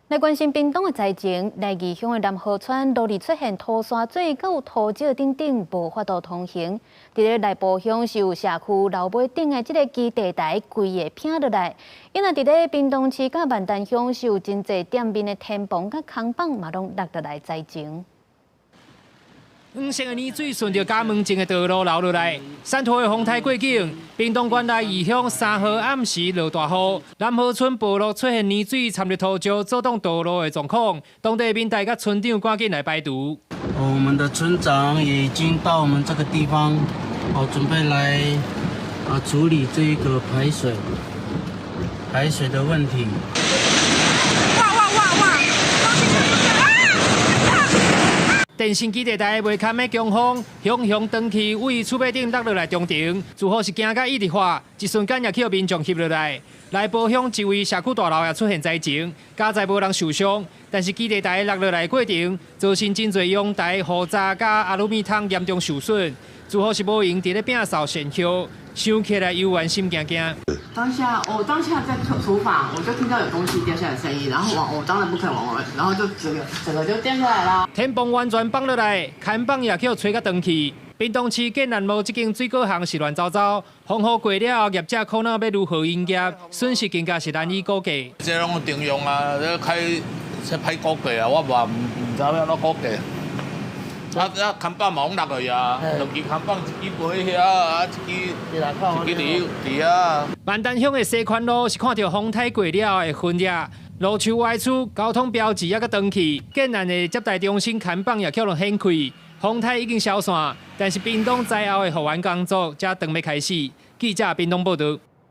來關心屏東的災情，內義鄉的南河村落日出現土山水、閣有土石等等，無法度通行。佇咧內埔鄉是有社區樓尾頂的這个基地台規个拚落來。因為佇咧屏東市佮萬丹鄉是有真濟店面的天棚佮空板嘛攏落落來災情。黃色的泥水順著家門前的道路流落來，山頭的風颱過境，屏東縣內義鄉3號暗時落大雨，南河村部落出現泥水摻著土石阻擋道路的狀況，當地民代佮村長趕緊來排除。我們的村長也已經到我們這個地方，哦，準備來啊處理這個排水的問題。哇哇哇哇！電信基地台袂堪的強風，雄雄長去位厝尾頂落落來中庭，似乎是驚甲一直化，一瞬間也去予民眾翕落來。內埔鄉一位社區大樓也出現災情，佳哉無人受傷，但是基地台落落來過程，造成真濟陽台、雨閘佮阿魯米桶嚴重受損，似乎是無閒佇咧摒掃善後，想起來猶原心驚驚。當下我當下在廚房，我就聽到有東西掉下來的聲音，然後往我當然不肯往外，然後就整個整個就掉下來啦。天棚完全崩落來，看板也予吹甲斷去。屏東市建南路這間水果行是亂糟糟，風雨過了後，業者苦惱欲如何營業，損失更加是難以估計。這攏定用啊，這開這歹估計啊，我嘛毋知欲按怎估計。啊啊，看板嘛攏落去啊，兩支看板，一支飛遐，啊一支一支佇佇遐。萬丹鄉的西寬路是看著風颱過了後的痕跡，路樹歪曲，交通標誌猶閣斷去，建案的接待中心看板也予人掀開。風颱已經消散，但是屏東災後的復原工作才當欲開始。記者屏東報導。